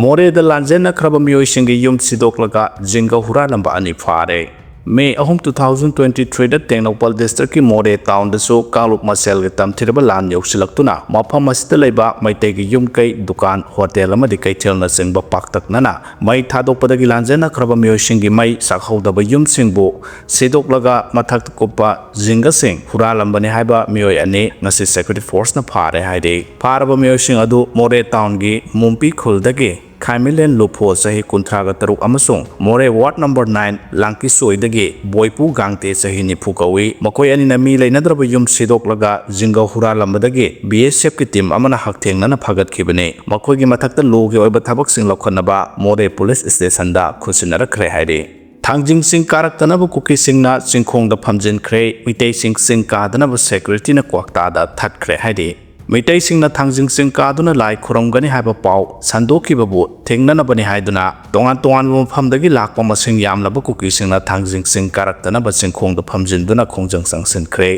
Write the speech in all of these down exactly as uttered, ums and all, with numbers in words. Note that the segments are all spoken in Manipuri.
ꯃꯣꯔꯦꯗ ꯂꯥꯟꯖꯦꯟꯅꯈ꯭ꯔꯕ ꯃꯤꯑꯣꯏꯁꯤꯡꯒꯤ ꯌꯨꯝ ꯁꯤꯗꯣꯛꯂꯒ ꯖꯤꯡꯒ ꯍꯨꯔꯥꯜꯂꯝꯕ ꯑꯅꯤ ꯐꯥꯔꯦ꯫ ꯃꯦ ꯑꯍꯨꯝ, two thousand twenty three ꯗ ꯇꯦꯡꯅꯧꯄꯜ district ꯀꯤ ꯃꯣꯔꯦ town ꯗꯁꯨ ꯀꯥꯡꯂꯨꯞ ꯃꯁꯦꯜꯒꯤ ꯇꯝꯊꯤꯔꯕ ꯂꯥꯟ ꯌꯧꯁꯤꯜꯂꯛꯇꯨꯅ ꯃꯐꯝ ꯑꯁꯤꯗ ꯂꯩꯕ ꯃꯩꯇꯩꯒꯤ ꯌꯨꯝ ꯀꯩ, ꯗꯨꯀꯥꯟ, ꯍꯣꯇꯦꯜ ꯑꯃꯗꯤ ꯀꯩꯊꯦꯜꯅꯆꯤꯡꯕ ꯄꯥꯛꯇꯛꯅꯅ ꯃꯩ ꯊꯥꯗꯣꯛꯄꯗꯒꯤ ꯂꯥꯟꯖꯦꯟꯅꯈ꯭ꯔꯕ ꯃꯤꯑꯣꯏꯁꯤꯡꯒꯤ ꯃꯩ ꯆꯥꯛꯍꯧꯗꯕ ꯌꯨꯝꯁꯤꯡꯕꯨ ꯁꯤꯗꯣꯛꯂꯒ ꯃꯊꯛꯇ ꯀꯨꯞꯄ ꯖꯤꯡꯒꯁꯤꯡ ꯍꯨꯔꯥꯜꯂꯝꯕꯅꯤ ꯍꯥꯏꯕ ꯃꯤꯑꯣꯏ ꯑꯅꯤ ꯉꯁꯤ security force ꯅ ꯐꯥꯔꯦ ꯍꯥꯏꯔꯤ꯫ ꯐꯥꯔꯕ ꯃꯤꯑꯣꯏꯁꯤꯡ ꯑꯗꯨ ꯃꯣꯔꯦ town ꯒꯤ ꯃꯨꯝꯄꯤ ꯈꯨꯜꯗꯒꯤ ꯈꯥꯏꯃꯤꯂꯦꯟ ꯂꯨꯐꯣ ꯆꯍꯤ ꯀꯨꯟꯊ꯭ꯔꯥꯒ ꯇꯔꯨꯛ ꯑꯃꯁꯨꯡ ꯃꯣꯔꯦ ward number nine ꯂꯥꯡꯀꯤꯁꯣꯏꯗꯒꯤ ꯕꯣꯏꯄꯨ ꯒꯥꯡꯇꯦ ꯆꯍꯤ ꯅꯤꯐꯨ ꯀꯧꯏ꯫ ꯃꯈꯣꯏ ꯑꯅꯤꯅ ꯃꯤ ꯂꯩꯅꯗ꯭ꯔꯕ ꯌꯨꯝ ꯁꯤꯗꯣꯛꯂꯒ ꯖꯤꯡꯒ ꯍꯨꯔꯥꯜꯂꯝꯕꯗꯒꯤ B S F ꯀꯤ team ꯑꯃꯅ ꯍꯛꯊꯦꯡꯅꯅ ꯐꯥꯒꯠꯈꯤꯕꯅꯤ꯫ ꯃꯈꯣꯏꯒꯤ ꯃꯊꯛꯇ ꯂꯣꯒꯤ ꯑꯣꯏꯕ ꯊꯕꯛꯁꯤꯡ ꯂꯧꯈꯠꯅꯕ ꯃꯣꯔꯦ police station ꯗ ꯈꯨꯠꯁꯤꯟꯅꯔꯛꯈ꯭ꯔꯦ ꯍꯥꯏꯔꯤ꯫ ꯊꯥꯡꯖꯤꯡ ꯆꯤꯡ ꯀꯥꯔꯛꯇꯅꯕ ꯀꯨꯀꯤꯁꯤꯡꯅ ꯆꯤꯡꯈꯣꯡꯗ ꯐꯝꯖꯤꯟꯈ꯭ꯔꯦ꯫ ꯃꯤꯇꯩꯁꯤꯡ ꯆꯤꯡ ꯀꯥꯗꯅꯕ security ꯅ ꯀ꯭ꯋꯥꯛꯇꯥꯗ ꯊꯠꯈ꯭ꯔꯦ ꯍꯥꯏꯔꯤ꯫ ꯃꯤꯇꯩꯁꯤꯡꯅ ꯊꯥꯡꯖꯤꯡ ꯆꯤꯡ ꯀꯥꯗꯨꯅ ꯂꯥꯏ ꯈꯨꯔꯨꯝꯒꯅꯤ ꯍꯥꯏꯕ ꯄꯥꯎ ꯁꯟꯗꯣꯛꯈꯤꯕꯕꯨ ꯊꯤꯡꯅꯅꯕꯅꯤ ꯍꯥꯏꯗꯨꯅ ꯇꯣꯉꯥꯟ ꯇꯣꯉꯥꯟꯕ ꯃꯐꯝꯗꯒꯤ ꯂꯥꯛꯄ ꯃꯁꯤꯡ ꯌꯥꯝꯂꯕ ꯀꯨꯀꯤꯁꯤꯡꯅ ꯊꯥꯡꯖꯤꯡ ꯆꯤꯡ ꯀꯥꯔꯛꯇꯅꯕ ꯆꯤꯡꯈꯣꯡꯗ ꯐꯝꯖꯤꯟꯗꯨꯅ ꯈꯣꯡꯖꯪ ꯆꯪꯁꯤꯟꯈ꯭ꯔꯦ꯫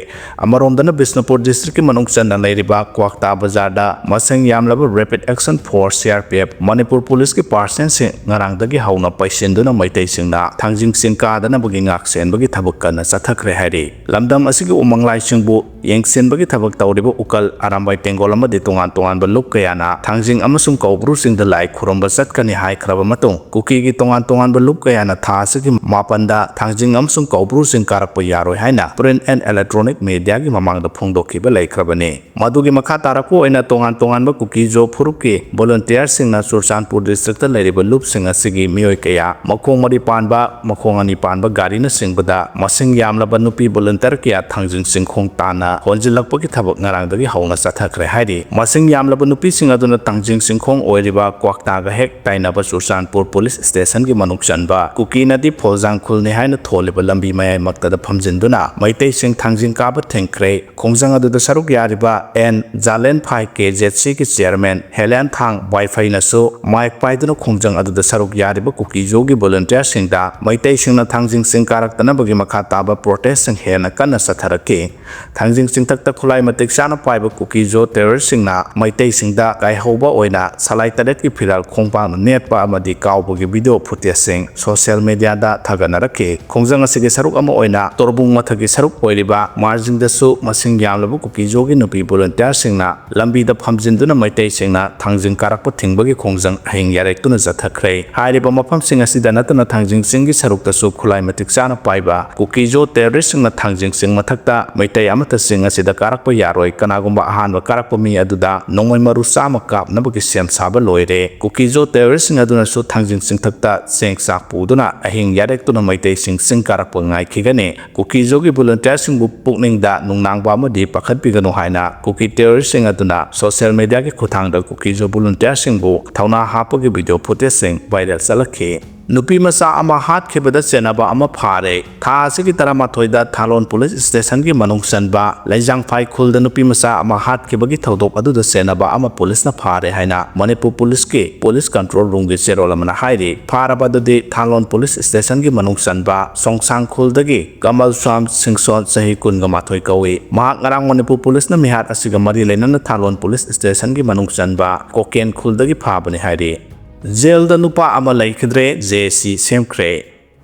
ꯑꯃꯔꯣꯝꯗꯅ ꯕꯤꯁꯅꯨꯄꯨꯔ district ꯀꯤ ꯃꯅꯨꯡ ꯆꯟꯅ ꯂꯩꯔꯤꯕ ꯀ꯭ꯋꯥꯛꯇꯥ ꯕꯖꯥꯔꯗ ꯃꯁꯤꯡ ꯌꯥꯝꯂꯕ Rapid Action Force, C R P F, Manipur police ꯀꯤ personnel ꯁꯤꯡ ꯉꯔꯥꯡꯗꯒꯤ ꯍꯧꯅ ꯄꯩꯁꯤꯟꯗꯨꯅ ꯃꯩꯇꯩꯁꯤꯡꯅ ꯊꯥꯡꯖꯤꯡ ꯆꯤꯡ ꯀꯥꯗꯅꯕꯒꯤ ꯉꯥꯛꯁꯦꯟꯕꯒꯤ ꯊꯕꯛ ꯀꯟꯅ ꯆꯠꯊꯈ꯭ꯔꯦ ꯍꯥꯏꯔꯤ꯫ ꯂꯝꯗꯝ ꯑꯁꯤꯒꯤ ꯎꯃꯪ ꯂꯥꯏꯁꯤꯡꯕꯨ ꯌꯦꯡꯁꯤꯟꯕꯒꯤ ꯊꯕꯛ ꯇꯧꯔꯤꯕ ꯎꯀꯜ, ꯑꯔꯥꯝꯕꯥꯏ ꯇꯦꯡꯒꯣꯜ ꯑꯃꯗꯤ ꯇꯣꯉꯥꯟ ꯇꯣꯉꯥꯟꯕ ꯂꯨꯞ ꯀꯌꯥꯅ ꯊꯥꯡꯖꯤꯡ ꯑꯃꯁꯨꯡ ꯀꯧꯕ꯭ꯔꯨꯁꯤꯡꯗ ꯂꯥꯏ ꯈꯨꯔꯨꯝꯕ ꯆꯠꯀꯅꯤ ꯍꯥꯏꯈ꯭ꯔꯕ ꯃꯇꯨꯡ, ꯀꯨꯀꯤꯒꯤ ꯇꯣꯉꯥꯟ ꯇꯣꯉꯥꯟꯕ ꯂꯨꯞ ꯀꯌꯥꯅ ꯊꯥ ꯑꯁꯤꯒꯤ ꯃꯥꯄꯟꯗ ꯊꯥꯡꯖꯤꯡ ꯑꯃꯁꯨꯡ ꯀꯧꯕ꯭ꯔꯨꯁꯤꯡ ꯀꯥꯔꯛꯄ ꯌꯥꯔꯣꯏ ꯍꯥꯏꯅ print and electronic media ꯒꯤ ꯃꯃꯥꯡꯗ ꯐꯣꯡꯗꯣꯛꯈꯤꯕ ꯂꯩꯈ꯭ꯔꯕꯅꯤ꯫ ꯃꯗꯨꯒꯤ ꯃꯈꯥ ꯇꯥꯔꯛꯄ ꯑꯣꯏꯅ ꯇꯣꯉꯥꯟ ꯇꯣꯉꯥꯟꯕ ꯀꯨꯀꯤꯖꯣ ꯐꯨꯔꯨꯞꯀꯤ volunteer ꯁꯤꯡꯅ ꯆꯨꯔꯆꯥꯟꯄꯨꯔ district ꯇ ꯂꯩꯔꯤꯕ ꯂꯨꯞꯁꯤꯡ ꯑꯁꯤꯒꯤ ꯃꯤꯑꯣꯏ ꯀꯌꯥ, ꯃꯈꯣꯡ ꯃꯔꯤ ꯄꯥꯟꯕ, ꯃꯈꯣꯡ ꯑꯅꯤ ꯄꯥꯟꯕ ꯒꯥꯔꯤꯅꯆꯤꯡꯕꯗ ꯃꯁꯤꯡ ꯌꯥꯝꯂꯕ ꯅꯨꯄꯤ volunteer ꯀꯌꯥ ꯊꯥꯡꯖꯤꯡ ꯆꯤꯡꯈꯣꯡ ꯇꯥꯟꯅ ꯍꯣꯟꯖꯤꯜꯂꯛꯄꯒꯤ ꯊꯕꯛ ꯉꯔꯥꯡꯗꯒꯤ ꯍꯧꯅ ꯆꯠꯊꯈ꯭ꯔꯦ ꯍꯥꯏꯔꯤ꯫ ꯃꯁꯤꯡ ꯌꯥꯝꯂꯕ ꯅꯨꯄꯤꯁꯤꯡ ꯑꯗꯨꯅ ꯊꯥꯡꯖꯤꯡ ꯆꯤꯡꯈꯣꯡ ꯑꯣꯏꯔꯤꯕ ꯀ꯭ꯋꯥꯛꯇꯥꯒ ꯍꯦꯛ ꯇꯥꯏꯅꯕ ꯆꯨꯔꯆꯥꯟꯄꯨꯔ police station ꯒꯤ ꯃꯅꯨꯡ ꯆꯟꯕ ꯀꯨꯀꯤ ꯅꯗꯤ ꯐꯣꯜꯖꯥꯡ ꯈꯨꯜꯅꯤ ꯍꯥꯏꯅ ꯊꯣꯜꯂꯤꯕ ꯂꯝꯕꯤ ꯃꯌꯥꯏꯃꯛꯇꯗ ꯐꯝꯖꯤꯟꯗꯨꯅ ꯃꯩꯇꯩꯁꯤꯡ ꯊꯥꯡꯖꯤꯡ ꯀꯥꯕ ꯊꯤꯡꯈ꯭ꯔꯦ꯫ ꯈꯣꯡꯖꯪ ꯑꯗꯨꯗ ꯁꯔꯨꯛ ꯌꯥꯔꯤꯕ ꯑꯦꯟ ꯖꯥꯂꯦꯟꯐꯥꯏ, K Z C ꯒꯤ chairman ꯍꯦꯂꯦꯟꯊꯥꯡ ꯋꯥꯏꯐꯩꯅꯁꯨ mic ꯄꯥꯏꯗꯨꯅ ꯈꯣꯡꯖꯪ ꯑꯗꯨꯗ ꯁꯔꯨꯛ ꯌꯥꯔꯤꯕ ꯀꯨꯀꯤꯖꯣꯒꯤ volunteer ꯁꯤꯡꯗ ꯃꯩꯇꯩꯁꯤꯡꯅ ꯊꯥꯡꯖꯤꯡ ꯆꯤꯡ ꯀꯥꯔꯛꯇꯅꯕꯒꯤ ꯃꯈꯥ ꯇꯥꯕ protest ꯁꯤꯡ ꯍꯦꯟꯅ ꯀꯟꯅ ꯆꯠꯊꯔꯛꯈꯤ꯫ ꯊꯥꯡꯖꯤꯡ ꯆꯤꯡꯊꯛꯇ ꯈꯨꯠꯂꯥꯏ ꯃꯇꯤꯛ ꯆꯥꯅ ꯄꯥꯏꯕ ꯀꯨꯀꯤꯖꯣ ꯇꯦꯔꯣꯔꯤꯁꯁꯤꯡꯅ ꯃꯩꯇꯩꯁꯤꯡꯗ ꯀꯥꯏꯍꯧꯕ ꯑꯣꯏꯅ ꯁꯂꯥꯏ ꯇꯔꯦꯠꯀꯤ ꯐꯤꯔꯥꯜ ꯈꯣꯡꯄꯥꯛꯅ ꯅꯦꯠꯄ ꯑꯃꯗꯤ ꯀꯥꯎꯕꯒꯤ ꯚꯤꯗꯤꯑꯣ ꯐꯨꯇꯦꯖꯁꯤꯡ ꯁꯣꯁꯤꯌꯦꯜ ꯃꯤꯗꯤꯌꯥꯗ ꯊꯥꯒꯠꯅꯔꯛꯈꯤ꯫ ꯈꯣꯡꯖꯪ ꯑꯁꯤꯒꯤ ꯁꯔꯨꯛ ꯑꯃ ꯑꯣꯏꯅ ꯇꯣꯔꯕꯨꯡ ꯃꯊꯛꯀꯤ ꯁꯔꯨꯛ ꯑꯣꯏꯔꯤꯕ ꯃꯥꯔꯖꯤꯡꯗꯁꯨ ꯃꯁꯤꯡ ꯌꯥꯝꯂꯕ ꯀꯨꯀꯤꯖꯣꯒꯤ ꯅꯨꯄꯤ ꯚꯣꯂꯨꯟꯇꯤꯌꯥꯔꯁꯤꯡꯅ ꯂꯝꯕꯤꯗ ꯐꯝꯖꯤꯟꯗꯨꯅ ꯃꯩꯇꯩꯁꯤꯡꯅ ꯊꯥꯡꯖꯤꯡ ꯀꯥꯔꯛꯄ ꯊꯤꯡꯕꯒꯤ ꯈꯣꯡꯖꯪ ꯑꯍꯤꯡ ꯌꯥꯔꯦꯛꯇꯨꯅ ꯆꯠꯊꯈ꯭ꯔꯦ꯫ ꯍꯥꯏꯔꯤꯕ ꯃꯐꯝꯁꯤꯡ ꯑꯁꯤꯗ ꯅꯠꯇꯅ ꯊꯥꯡꯖꯤꯡ ꯆꯤꯡꯒꯤ ꯁꯔꯨꯛꯇꯁꯨ ꯈꯨꯠꯂꯥꯏ ꯃꯇꯤꯛ ꯆꯥꯅ ꯄꯥꯏꯕ ꯀꯨꯀꯤꯖꯣ ꯇꯦꯔꯣꯔꯤꯁꯁꯤꯡꯅ ꯊꯥꯡꯖꯤꯡ ꯆꯤꯡ ꯃꯊꯛꯇ ꯃꯩꯇꯩ ꯑꯃꯠꯇ ꯆꯤꯡ ꯑꯁꯤꯗ ꯀꯥꯔꯛꯄ ꯌꯥꯔꯣꯏ, ꯀꯅꯥꯒꯨꯝꯕ ꯑꯍꯥꯟꯕ ꯀꯥꯔꯛꯄ ꯃꯤ ꯑꯗꯨꯗ ꯅꯣꯡꯃꯩ ꯃꯔꯨ ꯆꯥꯝꯃ ꯀꯥꯞꯅꯕꯒꯤ ꯁꯦꯝ ꯁꯥꯕ ꯂꯣꯏꯔꯦ꯫ ꯀꯨꯀꯤꯖꯣ ꯇꯦꯔꯣꯔꯤꯁꯁꯤꯡ ꯑꯗꯨꯅꯁꯨ ꯊꯥꯡꯖꯤꯡ ꯆꯤꯡꯊꯛꯇ ꯆꯦꯡ ꯆꯥꯛ ꯄꯨꯗꯨꯅ ꯑꯍꯤꯡ ꯌꯥꯔꯦꯛꯇꯨꯅ ꯃꯩꯇꯩꯁꯤꯡ ꯆꯤꯡ ꯀꯥꯔꯛꯄ ꯉꯥꯏꯈꯤꯒꯅꯤ꯫ ꯀꯨꯀꯤꯖꯣꯒꯤ ꯚꯣꯂꯨꯟꯇꯤꯌꯥꯔꯁꯤꯡꯕꯨ ꯄꯨꯛꯅꯤꯡꯗ ꯅꯨꯡꯅꯥꯡꯕ ꯑꯃꯗꯤ ꯄꯥꯈꯠꯄꯤꯒꯅꯨ ꯍꯥꯏꯅ ꯀꯨꯀꯤ ꯇꯦꯔꯣꯔꯤꯁꯁꯤꯡ ꯑꯗꯨꯅ ꯁꯣꯁꯤꯌꯦꯜ ꯃꯤꯗꯤꯌꯥꯒꯤ ꯈꯨꯠꯊꯥꯡꯗ ꯀꯨꯀꯤꯖꯣ ꯚꯣꯂꯨꯟꯇꯤꯌꯥꯔꯁꯤꯡꯕꯨ ꯊꯧꯅꯥ ꯍꯥꯞꯄꯒꯤ ꯚꯤꯗꯤꯑꯣ ꯐꯨꯇꯦꯖꯁꯤꯡ ꯚꯥꯏꯔꯦꯜ ꯆꯠꯂꯛꯈꯤ꯫ ꯅꯨꯄꯤ ꯃꯆꯥ ꯑꯃ ꯍꯥꯠꯈꯤꯕꯗ ꯆꯦꯟꯅꯕ ꯑꯃ ꯐꯥꯔꯦ꯫ ꯊꯥ ꯑꯁꯤꯒꯤ ꯇꯔꯥꯃꯥꯊꯣꯏꯗ ꯊꯥꯂꯣꯟ ꯄꯨꯂꯤꯁ ꯁ꯭ꯇꯦꯁꯟꯒꯤ ꯃꯅꯨꯡ ꯆꯟꯕ ꯂꯩꯖꯥꯡꯐꯥꯏ ꯈꯨꯜꯗ ꯅꯨꯄꯤ ꯃꯆꯥ ꯑꯃ ꯍꯥꯠꯈꯤꯕꯒꯤ ꯊꯧꯗꯣꯛ ꯑꯗꯨꯗ ꯆꯦꯟꯅꯕ ꯑꯃ ꯄꯨꯂꯤꯁꯅ ꯐꯥꯔꯦ ꯍꯥꯏꯅ ꯃꯅꯤꯄꯨꯔ ꯄꯨꯂꯤꯁꯀꯤ ꯄꯨꯂꯤꯁ ꯀꯟꯇ꯭ꯔꯣꯜ ꯔꯨꯝꯒꯤ ꯆꯦꯔꯣꯜ ꯑꯃꯅ ꯍꯥꯏꯔꯤ꯫ ꯐꯥꯔꯕ ꯑꯗꯨꯗꯤ ꯊꯥꯂꯣꯟ ꯄꯨꯂꯤꯁ ꯁ꯭ꯇꯦꯁꯟꯒꯤ ꯃꯅꯨꯡ ꯆꯟꯕ ꯁꯣꯡꯁꯥꯡ ꯈꯨꯜꯗꯒꯤ ꯀꯃꯜ ꯁ꯭ꯋꯥꯝ ꯁꯤꯡꯁꯣꯟ, ꯆꯍꯤ ꯀꯨꯟꯒ ꯃꯥꯊꯣꯏ ꯀꯧꯏ꯫ ꯃꯍꯥꯛ ꯉꯔꯥꯡ ꯃꯅꯤꯄꯨꯔ ꯄꯨꯂꯤꯁꯅ ꯃꯤꯍꯥꯠ ꯑꯁꯤꯒ ꯃꯔꯤ ꯂꯩꯅꯅ ꯊꯥꯂꯣꯟ ꯄꯨꯂꯤꯁ ꯁ꯭ꯇꯦꯁꯟꯒꯤ ꯃꯅꯨꯡ ꯆꯟꯕ ꯀꯣꯀꯦꯟ ꯈꯨꯜꯗꯒꯤ ꯐꯥꯕꯅꯤ ꯍꯥꯏꯔꯤ꯫ ꯖꯦꯜꯗ ꯅꯨꯄꯥ ꯑꯃ ꯂꯩꯈꯤꯗ꯭ꯔꯦ, ꯖꯦ ꯑꯦꯁ ꯁꯤ ꯁꯦꯝꯈ꯭ꯔꯦ꯫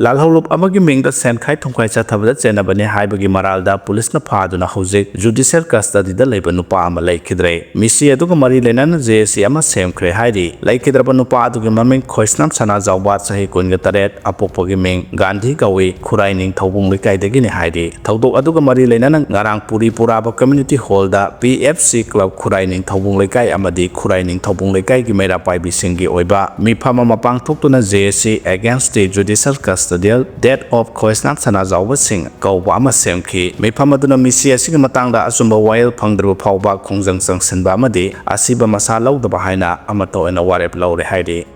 ꯂꯥꯜꯍꯧꯂꯨꯞ ꯑꯃꯒꯤ ꯃꯤꯡꯗ ꯁꯦꯟꯈꯥꯏ ꯊꯨꯝꯈꯥꯏ ꯆꯠꯊꯕꯗ ꯆꯦꯟꯅꯕꯅꯤ ꯍꯥꯏꯕꯒꯤ ꯃꯔꯥꯜꯗ ꯄꯨꯂꯤꯁꯅ ꯐꯥꯗꯨꯅ ꯍꯧꯖꯤꯛ ꯖꯨꯗꯤꯁꯤꯌꯦꯜ ꯀꯁꯇꯗꯤꯗ ꯂꯩꯕ ꯅꯨꯄꯥ ꯑꯃ ꯂꯩꯈꯤꯗ꯭ꯔꯦ꯫ ꯃꯤꯁꯤ ꯑꯗꯨꯒ ꯃꯔꯤ ꯂꯩꯅꯅ ꯖꯦ ꯑꯦꯁ ꯁꯤ ꯑꯃ ꯁꯦꯝꯈ꯭ꯔꯦ ꯍꯥꯏꯔꯤ꯫ ꯂꯩꯈꯤꯗ꯭ꯔꯕ ꯅꯨꯄꯥ ꯑꯗꯨꯒꯤ ꯃꯃꯤꯡ ꯈꯣꯏꯁꯅꯥꯝ ꯁꯅꯥꯖꯥꯎꯕ, ꯆꯍꯤ ꯀꯨꯟꯒ ꯇꯔꯦꯠ, ꯑꯄꯣꯛꯄꯒꯤ ꯃꯤꯡ ꯒꯥꯟꯙꯤ ꯀꯧꯏ, ꯈꯨꯔꯥꯏ ꯅꯤꯡꯊꯧꯕꯨꯡ ꯂꯩꯀꯥꯏꯗꯒꯤꯅꯤ ꯍꯥꯏꯔꯤ꯫ ꯊꯧꯗꯣꯛ ꯑꯗꯨꯒ ꯃꯔꯤ ꯂꯩꯅꯅ ꯉꯔꯥꯡ ꯄꯨꯔꯤ ꯄꯨꯔꯥꯕ ꯀꯝꯃ꯭ꯌꯨꯅꯤꯇꯤ ꯍꯣꯜꯗ ꯄꯤ ꯑꯦꯐ ꯁꯤ ꯀ꯭ꯂꯕ ꯈꯨꯔꯥꯏ ꯅꯤꯡꯊꯧꯕꯨꯡ ꯂꯩꯀꯥꯏ ꯑꯃꯗꯤ ꯈꯨꯔꯥꯏ ꯅꯤꯡꯊꯧꯕꯨꯡ ꯂꯩꯀꯥꯏꯒꯤ ꯃꯩꯔꯥ ꯄꯥꯏꯕꯤꯁꯤꯡꯒꯤ ꯑꯣꯏꯕ ꯃꯤꯐꯝ ꯑꯃ ꯄꯥꯡꯊꯣꯛꯇꯨꯅ J A C Against the Judicial Custodial Death of ꯈꯣꯏꯁꯅꯥꯝ ꯁꯅꯥꯖꯥꯎꯕꯁꯤꯡ ꯀꯧꯕ ꯑꯃ ꯁꯦꯝꯈꯤ꯫ ꯃꯤꯐꯝ ꯑꯗꯨꯅ ꯃꯤꯁꯤ ꯑꯁꯤꯒꯤ ꯃꯇꯥꯡꯗ ꯑꯆꯨꯝꯕ ꯋꯥꯌꯦꯜ ꯐꯪꯗ꯭ꯔꯤꯕ ꯐꯥꯎꯕ ꯈꯣꯡꯖꯪ ꯆꯪꯁꯤꯟꯕ ꯑꯃꯗꯤ ꯑꯁꯤꯕ ꯃꯁꯥ ꯂꯧꯗꯕ ꯍꯥꯏꯅ ꯑꯃꯠꯇ ꯑꯣꯏꯅ ꯋꯥꯔꯦꯞ ꯂꯧꯔꯦ ꯍꯥꯏꯔꯤ꯫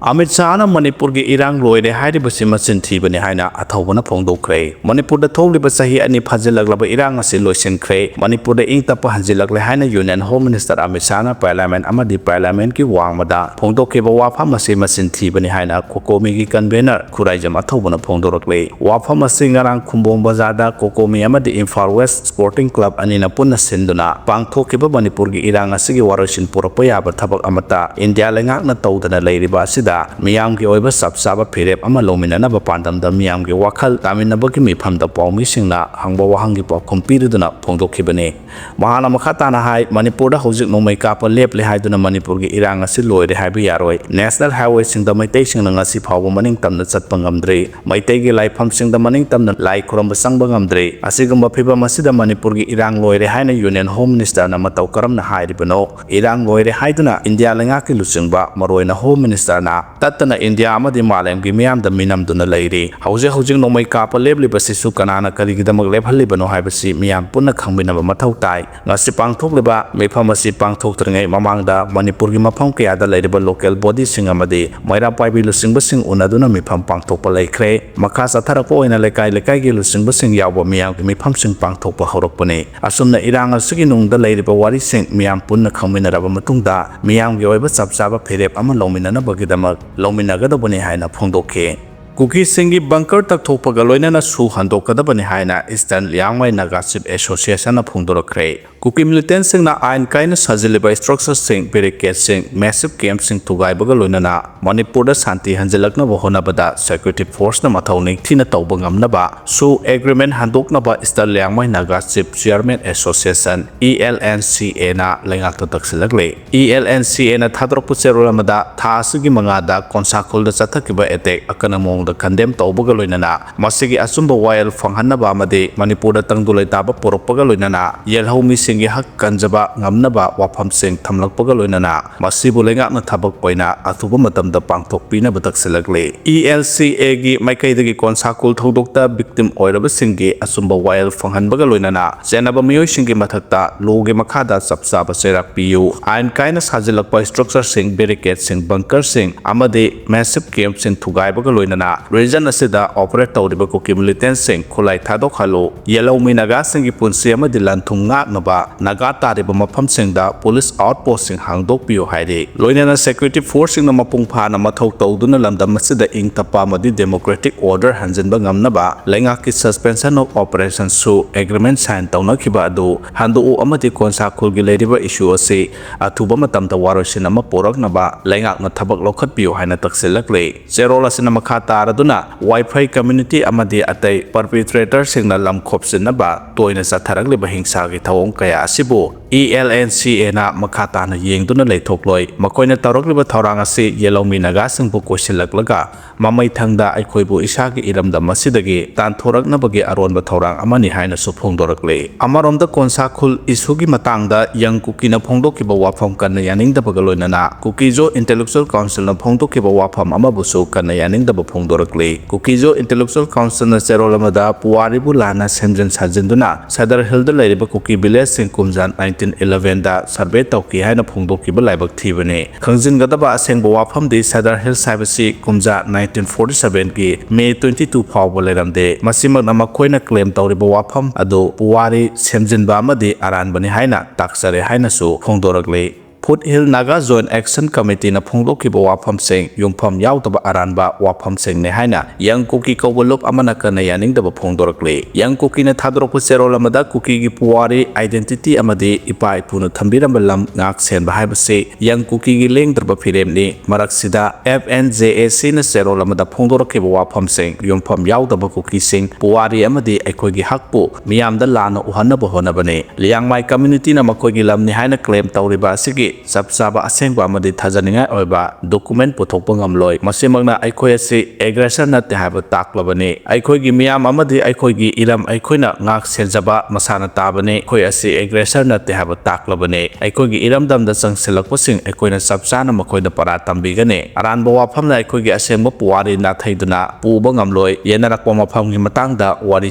ꯑꯃꯤꯠ ꯁꯥꯍꯅ ꯃꯅꯤꯄꯨꯔꯒꯤ ꯏꯔꯥꯡ ꯂꯣꯏꯔꯦ ꯍꯥꯏꯔꯤꯕꯁꯤ ꯃꯆꯤꯟ ꯊꯤꯕꯅꯤ ꯍꯥꯏꯅ ꯑꯊꯧꯕꯅ ꯐꯣꯡꯗꯣꯛꯈ꯭ꯔꯦ꯫ ꯃꯅꯤꯄꯨꯔꯗ ꯊꯣꯛꯂꯤꯕ ꯆꯍꯤ ꯑꯅꯤ ꯐꯥꯖꯤꯜꯂꯛꯂꯕ ꯏꯔꯥꯡ ꯑꯁꯤ ꯂꯣꯏꯁꯤꯟꯈ꯭ꯔꯦ, ꯃꯅꯤꯄꯨꯔꯗ ꯏꯪ ꯇꯞꯄ ꯍꯟꯖꯤꯜꯂꯛꯂꯦ ꯍꯥꯏꯅ Union Home Minister Amit ꯁꯥꯍꯅ Parliament ꯑꯃꯗꯤ Parliamentꯀꯤ ꯋꯥꯡꯃꯗ ꯐꯣꯡꯗꯣꯛꯈꯤꯕ ꯋꯥꯐꯝ ꯑꯁꯤ ꯃꯆꯤꯟ ꯊꯤꯕꯅꯤ ꯍꯥꯏꯅ COCOMIꯒꯤ convener ꯈꯨꯔꯥꯏꯖꯝ ꯑꯊꯧꯕꯅ ꯐꯣꯡꯗꯣꯔꯛꯂꯤ꯫ ꯋꯥꯐꯝ ꯑꯁꯤ ꯉꯔꯥꯡ ꯈꯨꯝꯕꯣꯡ ꯕꯖꯥꯔꯗ COCOMI ꯑꯃꯗꯤ Imphal West Sporting Club ꯑꯅꯤꯅ ꯄꯨꯟꯅ ꯁꯤꯟꯗꯨꯅ ꯄꯥꯡꯊꯣꯛꯈꯤꯕ ꯃꯅꯤꯄꯨꯔꯒꯤ ꯏꯔꯥꯡ ꯑꯁꯤꯒꯤ ꯋꯥꯔꯣꯏꯁꯤꯟ ꯄꯨꯔꯛꯄ ꯌꯥꯕ ꯊꯕꯛ ꯑꯃꯠꯇ ꯏꯟꯗꯤꯌꯥ ꯂꯩꯉꯥꯛꯅ ꯇꯧꯗꯅ ꯂꯩꯔꯤꯕ ꯑꯁꯤꯗ ꯃꯤꯌꯥꯝꯒꯤ ꯑꯣꯏꯕ ꯆꯞ ꯆꯥꯕ ꯐꯤꯔꯦꯞ ꯑꯃ ꯂꯧꯃꯤꯟꯅꯅꯕ ꯄꯥꯟꯗꯝꯗ ꯃꯤꯌꯥꯝꯒꯤ ꯋꯥꯈꯜ ꯇꯥꯃꯤꯟꯅꯕꯒꯤ ꯃꯤꯐꯝꯗ ꯄꯥꯎꯃꯤꯁꯤꯡꯅ ꯍꯪꯕ ꯋꯥꯍꯪꯒꯤ ꯄꯥꯎꯈꯨꯝ ꯄꯤꯔꯗꯨꯅ ꯐꯣꯡꯗꯣꯛꯈꯤꯕꯅꯤ꯫ ꯃꯍꯥꯛꯅ ꯃꯈꯥ ꯇꯥꯅ ꯍꯥꯏ, ꯃꯅꯤꯄꯨꯔꯗ ꯍꯧꯖꯤꯛ ꯅꯣꯡꯃꯩ ꯀꯥꯞꯄ ꯂꯦꯞꯂꯦ ꯍꯥꯏꯗꯨꯅ ꯃꯅꯤꯄꯨꯔꯒꯤ ꯏꯔꯥꯡ ꯑꯁꯤ ꯂꯣꯏꯔꯦ ꯍꯥꯏꯕ ꯌꯥꯔꯣꯏ꯫ National Highwayꯁꯤꯡꯗ ꯃꯩꯇꯩꯁꯤꯡꯅ ꯉꯁꯤ ꯐꯥꯎꯕ ꯃꯅꯤꯡ ꯇꯝꯅ ꯆꯠꯄ ꯉꯝꯗ꯭ꯔꯤ꯫ ꯃꯩꯇꯩꯒꯤ ꯂꯥꯏꯐꯝꯁꯤꯡꯗ ꯃꯅꯤꯡ ꯇꯝꯅ ꯂꯥꯏ ꯈꯨꯔꯝꯕ ꯆꯪꯕ ꯉꯝꯗ꯭ꯔꯤ꯫ ꯑꯁꯤꯒꯨꯝꯕ ꯐꯤꯕꯝ ꯑꯁꯤꯗ ꯃꯅꯤꯄꯨꯔꯒꯤ ꯏꯔꯥꯡ ꯂꯣꯏꯔꯦ ꯍꯥꯏꯅ Union Home Ministerꯅ ꯃꯇꯧ ꯀꯔꯝꯅ ꯍꯥꯏꯔꯤꯕꯅꯣ? ꯏꯔꯥꯡ ꯂꯣꯏꯔꯦ ꯍꯥꯏꯗꯨꯅ ꯏꯟꯗꯤꯌꯥ ꯂꯩꯉꯥꯛꯀꯤ ꯂꯨꯆꯤꯡꯕ, ꯃꯔꯨꯑꯣꯏꯅ Home Ministerꯅ ꯇꯠꯇꯅ ꯏꯟꯗꯤꯌꯥ ꯑꯃꯗꯤ ꯃꯥꯂꯦꯝꯒꯤ ꯃꯤꯌꯥꯝꯗ ꯃꯤꯅꯝꯗꯨꯅ ꯂꯩꯔꯤ꯫ ꯍꯧꯖꯤꯛ ꯍꯧꯖꯤꯛ ꯅꯣꯡꯃꯩ ꯀꯥꯞꯄ ꯂꯦꯞꯂꯤꯕꯁꯤꯁꯨ ꯀꯅꯥꯅ ꯀꯔꯤꯒꯤꯗꯃꯛ ꯂꯦꯞꯍꯜꯂꯤꯕꯅꯣ ꯍꯥꯏꯕꯁꯤ ꯃꯤꯌꯥꯝ ꯄꯨꯟꯅ ꯈꯪꯃꯤꯟꯅꯕ ꯃꯊꯧ ꯇꯥꯏ꯫ ꯉꯁꯤ ꯄꯥꯡꯊꯣꯛꯂꯤꯕ ꯃꯤꯐꯝ ꯑꯁꯤ ꯄꯥꯡꯊꯣꯛꯇ꯭ꯔꯤꯉꯩ ꯃꯃꯥꯡꯗ ꯃꯅꯤꯄꯨꯔꯒꯤ ꯃꯐꯝ ꯀꯌꯥꯗ ꯂꯩꯔꯤꯕ local bodyꯁꯤꯡ ꯑꯃꯗꯤ ꯃꯩꯔꯥ ꯄꯥꯏꯕꯤ ꯂꯨꯆꯤꯡꯕꯁꯤꯡ ꯎꯅꯗꯨꯅ ꯃꯤꯐꯝ ꯄꯥꯡꯊꯣꯛꯄ ꯂꯩꯈ꯭ꯔꯦ꯫ ꯃꯈꯥ ꯆꯠꯊꯔꯛꯄ ꯑꯣꯏꯅ ꯂꯩꯀꯥꯏ ꯂꯩꯀꯥꯏꯒꯤ ꯂꯨꯆꯤꯡꯕꯁꯤꯡ ꯌꯥꯎꯕ ꯃꯤꯌꯥꯝꯒꯤ ꯃꯤꯐꯝꯁꯤꯡ ꯄꯥꯡꯊꯣꯛꯄ ꯍꯧꯔꯛꯄꯅꯤ꯫ ꯑꯁꯨꯝꯅ ꯏꯔꯥꯡ ꯑꯁꯤꯒꯤ ꯅꯨꯡꯗ ꯂꯩꯔꯤꯕ ꯋꯥꯔꯤꯁꯤꯡ ꯃꯤꯌꯥꯝ ꯄꯨꯟꯅ ꯈꯪꯃꯤꯟꯅꯔꯕ ꯃꯇꯨꯡꯗ ꯃꯤꯌꯥꯝꯒꯤ ꯑꯣꯏꯕ ꯆꯞ ꯆꯥꯕ ꯐꯤꯔꯦꯞ ꯑꯃ ꯂꯧꯃꯤꯟꯅꯅꯕꯒꯤꯗꯃꯛ ꯂꯧꯃꯤꯟꯅꯒꯗꯕꯅꯤ ꯍꯥꯏꯅ ꯐꯣꯡꯗꯣꯛꯈꯤ꯫ ꯀꯨꯀꯤꯁꯤꯡꯒꯤ bunker ꯇꯛꯊꯣꯛꯄꯒ ꯂꯣꯏꯅꯅ ꯁꯨ ꯍꯟꯗꯣꯛꯀꯗꯕꯅꯤ ꯍꯥꯏꯅ Eastern Liangmai Naga Chief Associationꯅ ꯐꯣꯡꯗꯣꯔꯛꯈ꯭ꯔꯦ꯫ ꯀꯨꯀꯤ militantꯁꯤꯡꯅ ꯑꯥꯏꯟ ꯀꯥꯏꯅ ꯁꯥꯖꯤꯜꯂꯤꯕ structureꯁꯤꯡ, barricadeꯁꯤꯡ, massive campꯁꯤꯡ ꯊꯨꯒꯥꯏꯕꯒ ꯂꯣꯏꯅꯅ ꯃꯅꯤꯄꯨꯔꯗ ꯁꯥꯟꯇꯤ ꯍꯟꯖꯤꯜꯂꯛꯅꯕ ꯍꯣꯠꯅꯕꯗ security forceꯅ ꯃꯊꯧ ꯅꯤꯡꯊꯤꯅ ꯇꯧꯕ ꯉꯝꯅꯕ ꯁꯨ agreement ꯍꯟꯗꯣꯛꯅꯕ Eastern Liangmai Naga Chief Chairman Association, ELNCAꯅ ꯂꯩꯉꯥꯛꯇ ꯇꯛꯁꯤꯜꯂꯛꯂꯤ꯫ ELNCAꯅ ꯊꯥꯗꯣꯔꯛꯄ ꯆꯦꯔꯣꯜ ꯑꯃꯗ ꯊꯥ ꯑꯁꯤꯒꯤ ꯃꯉꯥꯗ ꯀꯣꯟꯁꯥꯈꯣꯜꯗ ꯆꯠꯊꯈꯤꯕ attack ꯑꯀꯟꯕ ꯃꯑꯣꯡꯗ condemn ꯇꯧꯕꯒ ꯂꯣꯏꯅꯅ ꯃꯁꯤꯒꯤ ꯑꯆꯨꯝꯕ ꯋꯥꯌꯦꯜ ꯐꯪꯍꯟꯅꯕ ꯑꯃꯗꯤ ꯃꯅꯤꯄꯨꯔꯗ ꯇꯪꯗꯨ ꯂꯩꯇꯥꯕ ꯄꯨꯔꯛꯄꯒ ꯂꯣꯏꯅꯅ ꯌꯦꯜꯍꯧ ꯃꯤꯁꯤꯡ ꯒꯤ ꯍꯛ ꯀꯟꯖꯕ ꯉꯝꯅꯕ ꯋꯥꯐꯝꯁꯤꯡ ꯊꯝꯂꯛꯄꯒ ꯂꯣꯏꯅꯅ ꯃꯁꯤꯕꯨ ꯂꯩꯉꯥꯛꯅ ꯊꯕꯛ ꯑꯣꯏꯅ ꯑꯊꯨꯕ ꯃꯇꯝꯗ ꯄꯥꯡꯊꯣꯛꯄꯤꯅꯕ ꯇꯛꯁꯤꯜꯂꯛꯂꯤ꯫ E L C A ꯒꯤ ꯃꯥꯏꯀꯩꯗꯒꯤ ꯀꯣꯟꯁꯥ ꯈꯨꯜ ꯊꯧꯗꯣꯛꯇ victim ꯑꯣꯏꯔꯕꯁꯤꯡꯒꯤ ꯑꯆꯨꯝꯕ ꯋꯥꯌꯦꯜ ꯐꯪꯍꯟꯕꯒ ꯂꯣꯏꯅꯅ ꯆꯦꯟꯅꯕ ꯃꯤꯑꯣꯏꯁꯤꯡꯒꯤ ꯃꯊꯛꯇ law ꯒꯤ ꯃꯈꯥꯗ ꯆꯞ ꯆꯥꯕ ꯆꯩꯔꯥꯛ ꯄꯤꯌꯨ, ꯑꯥꯏꯟ ꯀꯥꯏꯅ ꯁꯥꯖꯤꯜꯂꯛꯄ structure ꯁꯤꯡ, barricade ꯁꯤꯡ, bunker ꯁꯤꯡ ꯑꯃꯗꯤ massive camp ꯁꯤꯡ ꯊꯨꯒꯥꯏꯕꯒ ꯂꯣꯏꯅꯅ region ꯑꯁꯤꯗ operate ꯇꯧꯔꯤꯕ ꯀꯨꯀꯤ militant ꯁꯤꯡ ꯈꯨꯠꯂꯥꯏ ꯊꯥꯗꯣꯛꯍꯜꯂꯨ, ꯌꯦꯜꯍꯧꯃꯤ ꯅꯥꯒꯥꯁꯤꯡꯒꯤ ꯄꯨꯟꯁꯤ ꯑꯃꯗꯤ ꯂꯟ ꯊꯨꯝ ꯉꯥꯛꯅꯕ ꯅꯥꯒꯥ ꯇꯥꯔꯤꯕ ꯃꯐꯝꯁꯤꯡꯗ police outpost ꯁꯤꯡ ꯍꯥꯡꯗꯣꯛꯄꯤꯌꯨ ꯍꯥꯏꯔꯤ꯫ ꯂꯣꯏꯅꯅ security force ꯁꯤꯡꯅ ꯃꯄꯨꯡ ꯐꯥꯅ ꯃꯊꯧ ꯇꯧꯗꯨꯅ ꯂꯝꯗꯝ ꯑꯁꯤꯗ ꯏꯪ ꯇꯞꯄ ꯑꯃꯗꯤ democratic order ꯍꯟꯖꯤꯟꯕ ꯉꯝꯅꯕ ꯂꯩꯉꯥꯛꯀꯤ suspension of operation ꯁꯨ agreement sign ꯇꯧꯅꯈꯤꯕ ꯑꯗꯨ ꯍꯟꯗꯣꯛꯎ ꯑꯃꯗꯤ ꯀꯣꯟꯁꯥ ꯈꯨꯜꯒꯤ ꯂꯩꯔꯤꯕ issue ꯑꯁꯤ ꯑꯊꯨꯕ ꯃꯇꯝꯗ ꯋꯥꯔꯣꯏꯁꯤꯟ ꯑꯃ ꯄꯨꯔꯛꯅꯕ ꯂꯩꯉꯥꯛꯅ ꯊꯕꯛ ꯂꯧꯈꯠꯄꯤꯌꯨ ꯍꯥꯏꯅ ꯇꯛꯁꯤꯜꯂꯛꯂꯤ꯫ ꯆꯦꯔꯣꯜ ꯑꯁꯤꯅ ꯃꯈꯥ ꯇꯥꯔꯗꯨꯅ ꯋꯥꯏꯐꯩ community ꯑꯃꯗꯤ ꯑꯇꯩ perpetrator ꯁꯤꯡꯅ ꯂꯝ ꯈꯣꯞꯆꯤꯟꯅꯕ ꯇꯣꯏꯅ ꯆꯠꯊꯔꯛꯂꯤꯕ ꯍꯤꯡꯁꯥꯒꯤ ꯊꯧꯑꯣꯡ ꯀꯌꯥ ꯑꯁꯤꯕꯨ E L N C A ꯅ ꯃꯈꯥ ꯇꯥꯅ ꯌꯦꯡꯗꯨꯅ ꯂꯩꯊꯣꯛꯂꯣꯏ꯫ ꯃꯈꯣꯏꯅ ꯇꯧꯔꯛꯂꯤꯕ ꯊꯧꯔꯥꯡ ꯑꯁꯤ ꯌꯦꯜꯍꯧꯃꯤ ꯅꯥꯒꯥꯁꯤꯡꯕꯨ ꯀꯣꯏꯁꯤꯜꯂꯛꯂꯒ ꯃꯃꯩꯊꯪꯗ ꯑꯩꯈꯣꯏꯕꯨ ꯏꯁꯥꯒꯤ ꯏꯔꯝꯗꯝ ꯑꯁꯤꯗꯒꯤ ꯇꯥꯟꯊꯣꯔꯛꯅꯕꯒꯤ ꯑꯔꯣꯟꯕ ꯊꯧꯔꯥꯡ ꯑꯃꯅꯤ ꯍꯥꯏꯅꯁꯨ ꯐꯣꯡꯗꯣꯔꯛꯂꯤ꯫ ꯑꯃꯔꯣꯝꯗ ꯀꯣꯟꯁꯥ ꯈꯨꯜ issue ꯒꯤ ꯃꯇꯥꯡꯗ ꯌꯪ ꯀꯨꯀꯤꯅ ꯐꯣꯡꯗꯣꯛꯈꯤꯕ ꯋꯥꯐꯝ ꯀꯟꯅ ꯌꯥꯅꯤꯡꯗꯕꯒ ꯂꯣꯏꯅꯅ ꯀꯨꯀꯤꯖꯣ Intellectual Council ꯅ ꯐꯣꯡꯗꯣꯛꯈꯤꯕ ꯋꯥꯐꯝ ꯑꯃꯕꯨꯁꯨ ꯀꯟꯅ ꯌꯥꯅꯤꯡꯗꯕ ꯐꯣꯡꯗꯣꯔꯛꯂꯤ꯫ ꯀꯨꯀꯤꯖꯣ Intellectual Council ꯅ ꯆꯦꯔꯣꯜ ꯑꯃꯗ ꯄꯨꯋꯥꯔꯤꯕꯨ ꯂꯥꯟꯅ ꯁꯦꯝꯖꯤꯟ ꯁꯥꯖꯤꯟꯗꯨꯅ ꯁꯗꯔ ꯍꯤꯜꯗ ꯂꯩꯔꯤꯕ ꯀꯨꯀꯤ village ꯁꯤꯡ ꯀꯨꯝꯖꯥ nineteen eleven ꯗ survey ꯇꯧꯈꯤ ꯍꯥꯏꯅ ꯐꯣꯡꯗꯣꯛꯈꯤꯕ ꯂꯥꯏꯕꯛ ꯊꯤꯕꯅꯤ꯫ ꯈꯪꯖꯤꯟꯒꯗꯕ ꯑꯁꯦꯡꯕ ꯋꯥꯐꯝꯗꯤ ꯁꯗꯔ ꯍꯤꯜꯁ ꯍꯥꯏꯕꯁꯤ ꯀꯨꯝꯖꯥ nineteen forty seven ꯒꯤ May twenty two ꯐꯥꯎꯕ ꯂꯩꯔꯝꯗꯦ꯫ ꯃꯁꯤꯃꯛꯅ ꯃꯈꯣꯏꯅ claim ꯇꯧꯔꯤꯕ ꯋꯥꯐꯝ ꯑꯗꯨ ꯄꯨꯋꯥꯔꯤ ꯁꯦꯝꯖꯤꯟꯕ ꯑꯃꯗꯤ ꯑꯔꯥꯟꯕꯅꯤ ꯍꯥꯏꯅ ꯇꯥꯛꯆꯔꯦ ꯍꯥꯏꯅꯁꯨ ꯐꯣꯡꯗꯣꯔꯛꯂꯤ꯫ Foothill Naga Joint Action Committee ꯅ ꯐꯣꯡꯗꯣꯛꯈꯤꯕ ꯋꯥꯐꯝꯁꯤꯡ ꯌꯨꯝꯐꯝ ꯌꯥꯎꯗꯕ ꯑꯔꯥꯟꯕ ꯋꯥꯐꯝꯁꯤꯡꯅꯤ ꯍꯥꯏꯅ ꯌꯪ ꯀꯨꯀꯤ ꯀꯧꯕ ꯂꯨꯞ ꯑꯃꯅ ꯀꯟꯅ ꯌꯥꯅꯤꯡꯗꯕ ꯐꯣꯡꯗꯣꯔꯛꯂꯤ꯫ ꯌꯪ ꯀꯨꯀꯤꯅ ꯊꯥꯗꯣꯔꯛꯄ ꯆꯦꯔꯣꯜ ꯑꯃꯗ ꯀꯨꯀꯤꯒꯤ ꯄꯨꯋꯥꯔꯤ, identity ꯑꯃꯗꯤ ꯏꯄꯥ ꯏꯄꯨꯅ ꯊꯝꯕꯤꯔꯝꯕ ꯂꯝ ꯉꯥꯛ ꯁꯦꯟꯕ ꯍꯥꯏꯕꯁꯤ ꯌꯪ ꯀꯨꯀꯤꯒꯤ ꯂꯦꯡꯗ꯭ꯔꯕ ꯐꯤꯔꯦꯞꯅꯤ꯫ ꯃꯔꯛꯁꯤꯗ F N J A C ꯅ ꯆꯦꯔꯣꯜ ꯑꯃꯗ ꯐꯣꯡꯗꯣꯔꯛꯈꯤꯕ ꯋꯥꯐꯝꯁꯤꯡ ꯌꯨꯝꯐꯝ ꯌꯥꯎꯗꯕ ꯀꯨꯀꯤꯁꯤꯡ, ꯄꯨꯋꯥꯔꯤ ꯑꯃꯗꯤ ꯑꯩꯈꯣꯏꯒꯤ ꯍꯛꯄꯨ ꯃꯤꯌꯥꯝꯗ ꯂꯥꯟꯅ ꯎꯍꯟꯅꯕ ꯍꯣꯠꯅꯕꯅꯤ꯫ ꯂꯤꯌꯥꯡꯃꯥꯏ community ꯅ ꯃꯈꯣꯏꯒꯤ ꯂꯝꯅꯤ ꯍꯥꯏꯅ claim ꯇꯧꯔꯤꯕ ꯑꯁꯤꯒꯤ ꯆꯞ ꯆꯥꯕ, ꯑꯁꯦꯡꯕ ꯑꯃꯗꯤ ꯊꯥꯖꯅꯤꯡꯉꯥꯏ ꯑꯣꯏꯕ document ꯄꯨꯊꯣꯛꯄ ꯉꯝꯂꯣꯏ꯫ ꯃꯁꯤꯃꯛꯅ ꯑꯩꯈꯣꯏ ꯑꯁꯤ aggressor ꯅꯠꯇꯦ ꯍꯥꯏꯕ ꯇꯥꯛꯂꯕꯅꯤ꯫ ꯑꯩꯈꯣꯏꯒꯤ ꯃꯤꯌꯥꯝ ꯑꯃꯗꯤ ꯑꯩꯈꯣꯏꯒꯤ ꯏꯔꯝ ꯑꯩꯈꯣꯏꯅ ꯉꯥꯛ ꯁꯦꯟꯖꯕ ꯃꯁꯥꯅ ꯇꯥꯕꯅꯤ꯫ ꯑꯩꯈꯣꯏ ꯑꯁꯤ aggressor ꯅꯠꯇꯦ ꯍꯥꯏꯕ ꯇꯥꯛꯂꯕꯅꯤ꯫ ꯑꯩꯈꯣꯏꯒꯤ ꯏꯔꯝꯗꯝꯗ ꯆꯪꯁꯤꯜꯂꯛꯄꯁꯤꯡ ꯑꯩꯈꯣꯏꯅ ꯆꯞ ꯆꯥꯅ ꯃꯈꯣꯏꯗ ꯄꯔꯥ ꯇꯝꯕꯤꯒꯅꯤ꯫ ꯑꯔꯥꯟꯕ ꯋꯥꯐꯝꯅ ꯑꯩꯈꯣꯏꯒꯤ ꯑꯁꯦꯡꯕ ꯄꯨꯋꯥꯔꯤ ꯅꯥꯊꯩꯗꯨꯅ ꯄꯨꯕ ꯉꯝꯂꯣꯏ꯫ ꯌꯦꯟꯅꯔꯛꯄ ꯃꯐꯝꯒꯤ ꯃꯇꯥꯡꯗ ꯋꯥꯔꯤ